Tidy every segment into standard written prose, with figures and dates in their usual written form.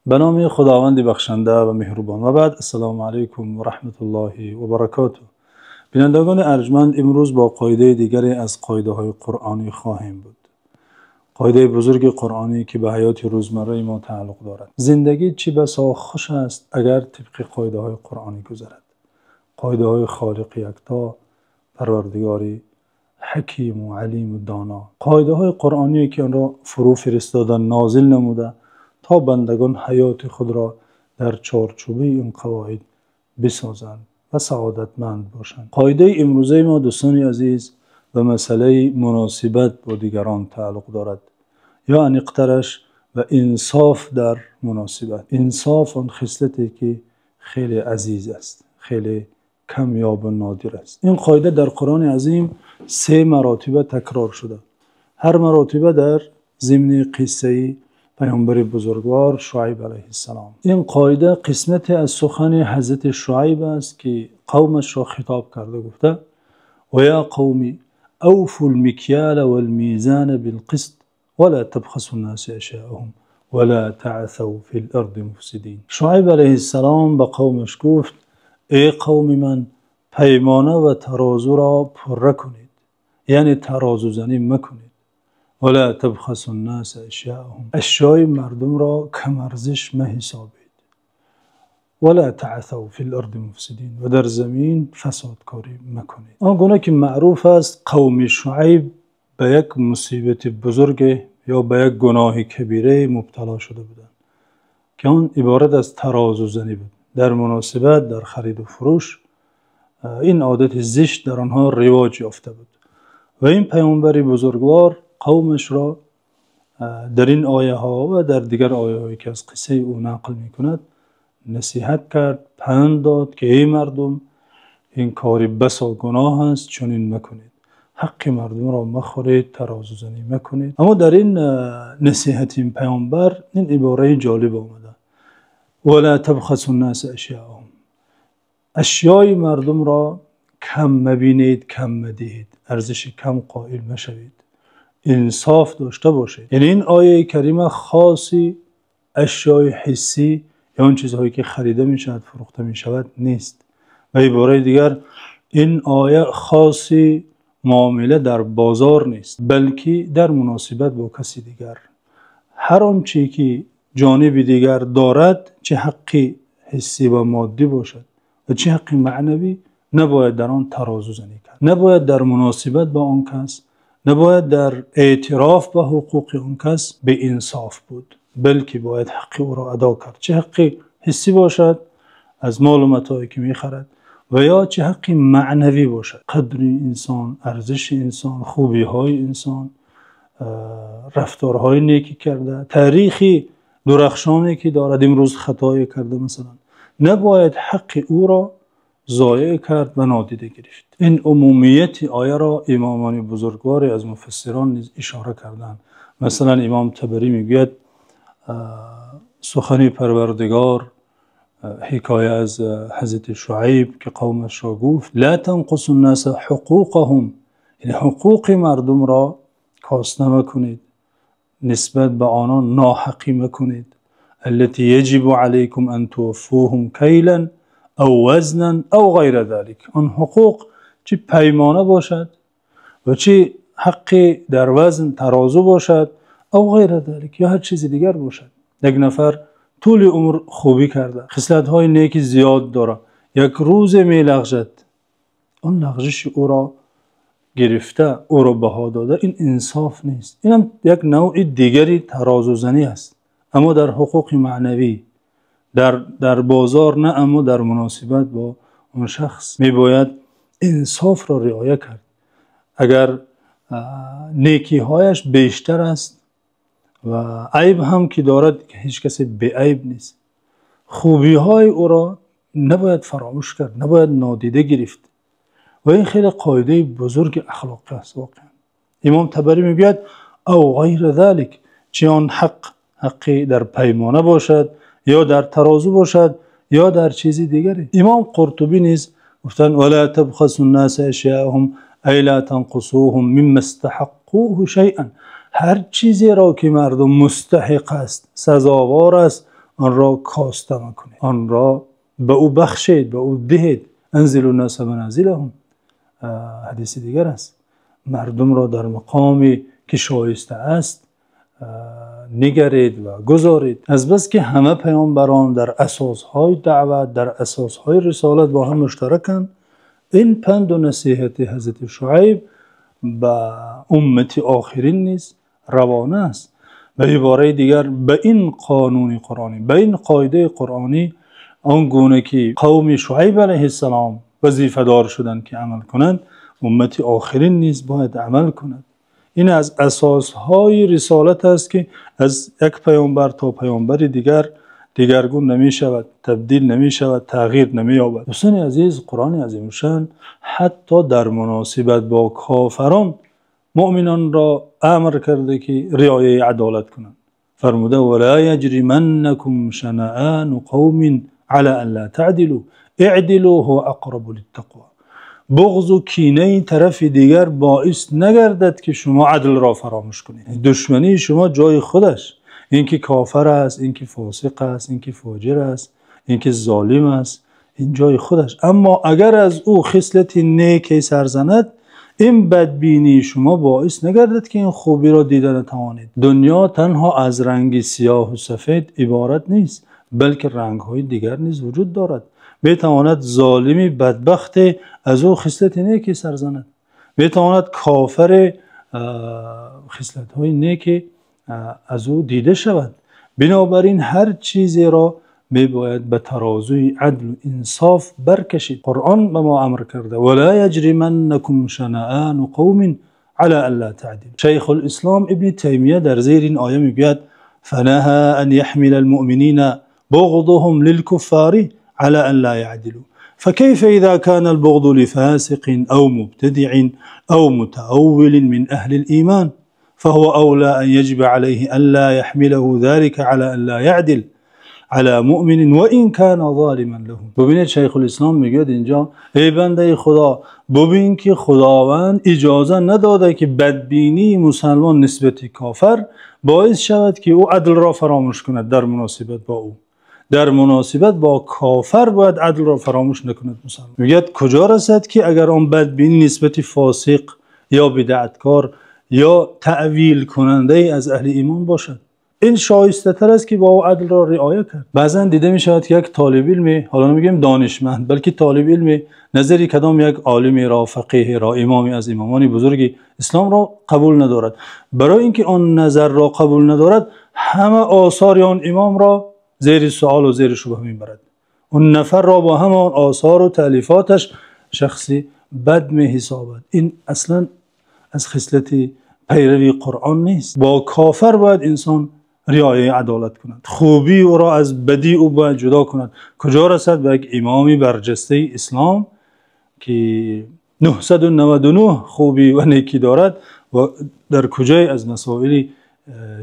Ба номи Худованди бахшанда ва меҳрубон. Ва баъд, ассалому алайкум ва раҳматуллоҳи ва баракотуҳ. Бинандагони арҷманд, имрӯз бо қоидаи дигаре аз қоидаҳои қуръонӣ хоҳем буд. Қоидаи бузурги қуръонӣ, ки ба ҳаёти рӯзмарраи мо тааллуқ дорад. Зиндагӣ чӣ басо хуш аст, агар тибқи қоидаҳои қуръонӣ гузарад. Қоидаҳои Холиқи якто, Парвардигори Ҳаким ва Алим ва Доно. Қоидаҳои қуръонӣ, ки онро фурӯ фиристода, нозил намуда, то бандагон ҳаёти худро дар чорчӯби ин қавоид бисозанд ва саодатманд бошанд. Қоидаи имрӯзаи мо, дӯстони азиз, ба масъалаи муносибат бо дигарон тааллуқ дорад, ё дақиқтараш ба инсоф дар муносибат. Инсоф он хислате, ки хеле азиз аст, хеле камёб ва нодир аст. Ин қоида дар Қуръони Азим се маротиба такрор шуда. Ҳар маротиба дар зимни қиссаи паёмбари бузургвор Шуайб алайҳиссалом. Ин қоида қисмате аз сухани Ҳазрати Шуайб аст, ки қавмашро хитоб карда гуфта: «Ва ё қавми авфул-микёла вал-мезона бил-қист ва ло табхасун-носа ашёаҳум ва ло таъсав фил-арзи муфсидин». Шуайб алайҳиссалом ба қавмаш гуфт: эй қавми ман, паймона ва тарозуро пур кунед, яъне тарозузанӣ макунед. Ва ло табхасун-носа ашёаҳум, ашёи мардумро камарзиш маҳисобед. Ва ло таъсав фил-арзи муфсидин, ва дар замин фасодкорӣ макунед. Он гуна ки маъруф аст, қавми Шуайб ба як мусибати бузург ё ба як гуноҳи кабира мубтало шуда буданд, ки он иборат аз тарозузанӣ буд. Дар муносибат, дар хариду фурӯш ин одати зишт дар онҳо ривоҷ ёфта буд ва ин паёмбари бузургвор қавмашро дар ин ояҳо ва дар дигар ояҳое, ки аз қиссаи ӯ нақл мекунад, насиҳат кард, панд дод, ки эй мардум, ин кор басо гуноҳ аст, чунин макунед, ҳаққи мардумро махӯред, тарозузанӣ макунед. Аммо дар ин насиҳати ин паёмбар ин ибораи ҷолиб омада: ва ло табхасун-носа ашёаҳум, ашёи мардумро кам мабинед, кам мадиҳед, арзиши кам қоил машавед, инсоф дошта бошед. Яъне ин ояи карима хоси ашёи ҳиссӣ ё он чизҳое, ки харида мешавад, фурӯхта мешавад, нест. Ба ибораи дигар, ин оя хоси муомила дар бозор нест, балки дар муносибат бо каси дигар. Ҳар он чи ки ҷониби дигар дорад, чӣ ҳаққи ҳиссӣ ва моддӣ бошад ва чӣ ҳаққи маънавӣ, набояд дар он тарозузанӣ кард. Набояд дар муносибат бо он кас, набояд дар эътироф ба ҳуқуқи он кас беинсоф буд, балки бояд ҳаққи ӯро адо кард. Чӣ ҳаққи ҳиссӣ бошад аз мол ва матое, ки мехарад, ва ё чӣ ҳаққи маънавӣ бошад. Қадри инсон, арзиши инсон, хубиҳои инсон, рафторҳои некӣ карда, таърихи дурахшоне, ки дорад, имрӯз хатое карда масалан. Набояд ҳаққи ӯро зоеъ кард ва нодида гирифт. Ин умумияти ояро имомони бузургворе аз муфассирон низ ишора карданд. Масалан, имом Табарӣ мегӯяд: сухани Парвардигор, ҳикоя аз Ҳазрати Шуайб, ки қавмашро гуфт: ло танқусун-носа ҳуқуқаҳум, яъне ҳуқуқи мардумро коста макунед, нисбат ба онон ноҳақӣ макунед. Аллатӣ яҷибу алайкум ан туваффуҳум кайлан ав вазнан ав ғайра золик. Он ҳуқуқ чӣ паймона бошад ва чӣ ҳаққи дар вазн тарозу бошад, ав ғайра золик, ё ҳар чизи дигар бошад. Як нафар тӯли умр хубӣ карда, хислатҳои неки зиёд дорад, як рӯзе мелағжад, он лағжиши ӯро гирифта, ӯро баҳо дода, ин инсоф нест. Ин ҳам як навъи дигари тарозузанӣ аст, аммо дар ҳуқуқи маънавӣ, дар бозор не, аммо дар муносибат бо он шахс мебояд инсофро риоя кард. Агар некиҳояш бештар аст ва айб ҳам ки дорад, ҳеҷ касе беайб нест, хубиҳои ӯро набояд фаромӯш кард, набояд нодида гирифт. Ва ин хеле қоидаи бузурги ахлоқӣ аст воқеан. Имом Табарӣ мегӯяд: ав ғайра золик, чӣ он ҳақ ҳаққи дар паймона бошад ё дар тарозу бошад ё дар чизи дигаре. Имом Қуртубӣ низ гуфтанд: ва ло табхасун-носа ашёаҳум ай ло танқусуҳум мимма истаҳаққуҳу шайъан. Ҳар чизеро, ки мардум мустаҳиқ аст, сазовор аст, Онро коста макунед, онро ба ӯ бахшед, ба ӯ диҳед. أنزلوا الناس منازلهم, ҳадиси дигар аст. Мардумро дар мақоме ки шоиста аст нигаред ва гузоред. Аз бас ки ҳама паёмбарон дар асосҳои даъват, дар асосҳои рисолат бо ҳам муштараканд, ин панду насиҳати ҳазрати Шуайб ба уммати охирин низ равона аст. Ба ибораи дигар, ба ин қонуни қуръонӣ, ба ин қоидаи қуръонӣ, он гуна ки қавми Шуайб алайҳиссалом вазифадор шуданд ки амал кунанд, уммати охирин низ бояд амал кунад. Ин аз асосҳои рисолат аст, ки аз як паёмбар то паёмбари дигар дигаргун намешавад, табдил намешавад, тағйир намеёбад. Дӯстони азиз, Қуръони азимушшаън ҳатто дар муносибат бо кофирон мӯъминонро амр карда, ки риояи адолат кунанд. Фармуда: ولا يجرمنكم شنآن قوم على ألا تعدلوا اعدلوا هو أقرب للتقوى. Буғзу кинаи тарафи дигар боис нагардад, ки шумо адлро фаромӯш кунед. Душмании шумо ҷои худаш, инки кофир аст, инки фосиқ аст, инки фоҷир аст, инки золим аст, ин ҷои худаш. Аммо агар аз ӯ хислати неке сар занад, ин бадбинии шумо боис нагардад, ки ин хубиро дида натавонед. Дунё танҳо аз ранги сиёҳу сафед иборат нест, балки рангҳои дигар низ вуҷуд дорад. Метавонад золими бадбахте аз ӯ хислати неке сар занад, метавонад кофире хислатҳои неке аз ӯ дида шавад. Бинобар ин ҳар чизеро мебояд ба тарозуи адлу инсоф баркашид. Қуръон ба мо амр карда: ولا يجرمنكم شنآن قوم على ألا تعدلوا. Шайхулислом Ибни Таймия дар зери ин оя мегӯяд: فنهى أن يحمل المؤمنين بغضهم للكفار على أن لا يعدلوا، فكيف إذا كان البغض لفاسق أو مبتدع أو متأول من أهل الإيمان؟ فهو أولى أن يجب عليه ألا يحمله ذلك على أن لا يعدل على مؤمن وإن كان ظالما له. Бубинед, Шайхулислом мегӯяд инҷо: эй бандаи Худо, бубин, ки Худованд иҷоза надода, ки бадбинии мусалмон нисбати кофир боис шавад, ки ӯ адлро фаромӯш кунад дар муносибат бо ӯ. Дар муносибат бо кофир бояд адлро фаромӯш накунад мусалмон. Мегӯяд, куҷо расад, ки агар он бадбинӣ нисбати фосиқ ё бидаъаткор ё таъвилкунандае аз аҳли имон бошад, ин шоистатар аст, ки бо ӯ адлро риоя кард. Баъзан дида мешавад, ки як толиби илме, ҳоло намегӯем донишманд, балки толиби илме, назари кадом як олимеро, фақеҳеро, имоме аз имомони бузурги исломро қабул надорад. Барои инки он назарро қабул надорад, ҳама осори он имомро зери суолу зери шубҳа мебарад, он нафарро бо ҳама он осору таълифоташ шахси бад меҳисобад. Ин аслан аз хислати пайравии Қуръон нест. Бо кофир бояд инсон риояи адолат кунад, хубии ӯро аз бадии ӯ бояд ҷудо кунад. Куҷо расад ба як имоми барҷастаи ислом, ки 999 хубӣ ва некӣ дорад ва дар куҷое аз масоили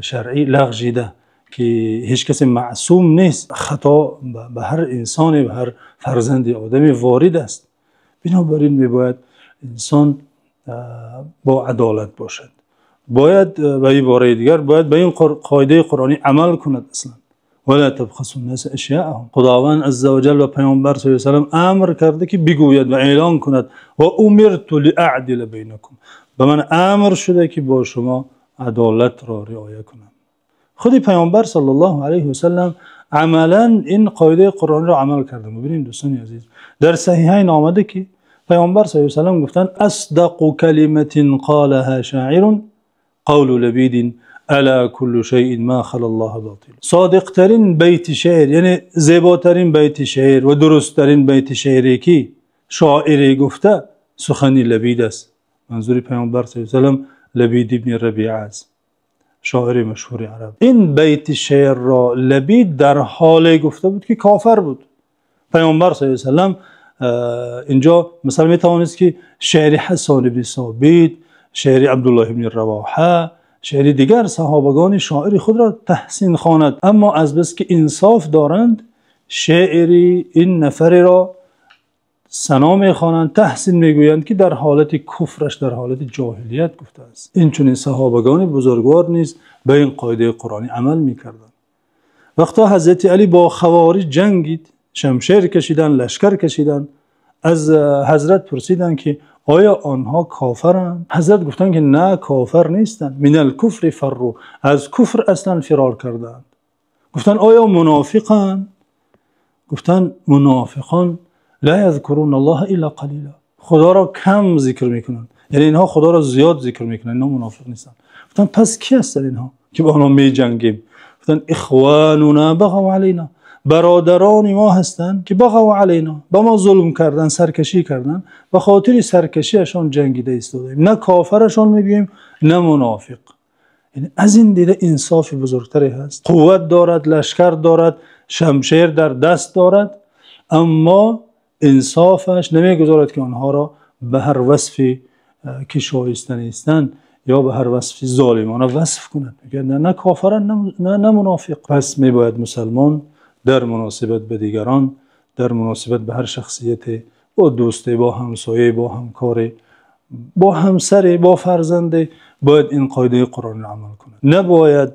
шаръӣ лағжида, ки ҳеҷ касе маъсум нест, хато ба ҳар инсоне, ба ҳар фарзанди одаме ворид аст. Бинобар ин мебояд инсон бо адолат бошад. Бояд, ба ибораи дигар, бояд ба ин қоидаи қуръонӣ амал кунад аслан. ولا تبخسوا الناس أشياءهم. Худованд азза ва ҷалл ба Паёмбар саллаллоҳу алайҳи васаллам амр карда, ки бигӯяд ва эълон кунад: وأمرت لأعدل بينكم. Ба ман амр шуда, ки бо шумо адолатро риоя кунам. Худи Паёмбар саллаллоҳу алайҳи васаллам амалан ин қоидаи қуръониро амал карда. Бубинем, дӯстони азиз, дар Саҳиҳайн омада, ки Паёмбар саллаллоҳу алайҳи васаллам гуфтанд: أصدق كلمة قالها شاعر قول لبيد ألا كل شيء ما خلا الله باطل. Содиқтарин байти шеър, яъне зеботарин байти шеър ва дурусттарин байти шеъре, ки шоире гуфта, сухани Лабид аст. Манзури Паёмбар саллаллоҳу алайҳи васаллам Лабид ибни Рабиа аст, шоири машҳури араб. Ин байти шеърро Лабид дар ҳоле гуфта буд, ки кофир буд. Паёмбар саллаллоҳу алайҳи васаллам инҷо масалан метавонист, ки шеъри Ҳасан ибни Собит, шеъри Абдуллоҳ ибни Равоҳа, шеъри дигар саҳобагони шоири худро таҳсин хонад, аммо аз бас ки инсоф доранд, шеъри ин нафареро сано мехонанд, таҳсин мегӯянд, ки дар ҳолати куфраш, дар ҳолати ҷоҳилият гуфтааст. Инчунин саҳобагони бузургвор низ ба ин қоидаи қуръонӣ амал мекарданд. Вақте Ҳазрати Алӣ бо хавориҷ ҷангид, шамшер кашиданд, лашкар кашиданд, аз ҳазрат пурсиданд, ки оё онҳо кофиранд? Ҳазрат гуфтанд, ки не, кофир нестанд. من الكفر فروا, аз куфр аслан фирор кардаанд. Гуфтанд: оё мунофиқанд? Гуфтанд: мунофиқон لا يذكرون الله إلا قليلا, Худоро кам зикр мекунанд. Яъне инҳо Худоро зиёд зикр мекунанд, инҳо мунофиқ нестанд. Гуфтанд: пас кӣ ҳастанд инҳо, ки бо онҳо меҷангем? Гуфтанд: إخواننا بغوا علينا, бародарони мо ҳастанд, ки بغوا علينا, ба мо зулм карданд, саркашӣ карданд, ба хотири саркашиашон ҷангида истодаем, на кофарашон мегӯем, на мунофиқ. Яъне аз ин дида инсофи бузургтаре ҳаст? Қувват дорад, лашкар дорад, шамшер дар даст дорад, аммо инсофаш намегузорад, ки онҳоро ба ҳар васфе ки шоиста нестанд ё ба ҳар васфи золимона васф кунад. Мегӯяд: на кофаранд, на мунофиқ. Пас мебояд мусалмон дар муносибат ба дигарон, дар муносибат ба ҳар шахсияте, бо дӯсте, бо ҳамсояе, бо ҳамкоре, бо ҳамсаре, бо фарзанде, бояд ин қоидаи Қуръонро амал кунад. Набояд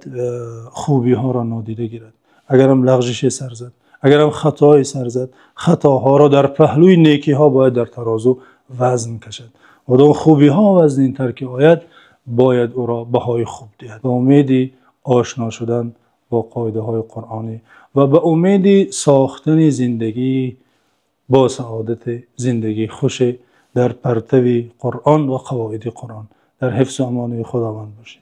хубиҳоро нодида гирад. Агарам лағзише сар зад, агарам хатое сар зад, хатоҳоро дар паҳлӯи некиҳо бояд дар тарозу вазн кашад. Одам хубиҳо вазнинтар ки ояд, бояд ӯро баҳои хуб диҳад. Ба умеди ошно шудан бо қоидаҳои қуръонӣ ва ба умеди сохтани зиндагӣ бо саодат, зиндагии хуш дар партави Қуръон ва қавоиди Қуръон, дар ҳифзу амони Худованд бошед.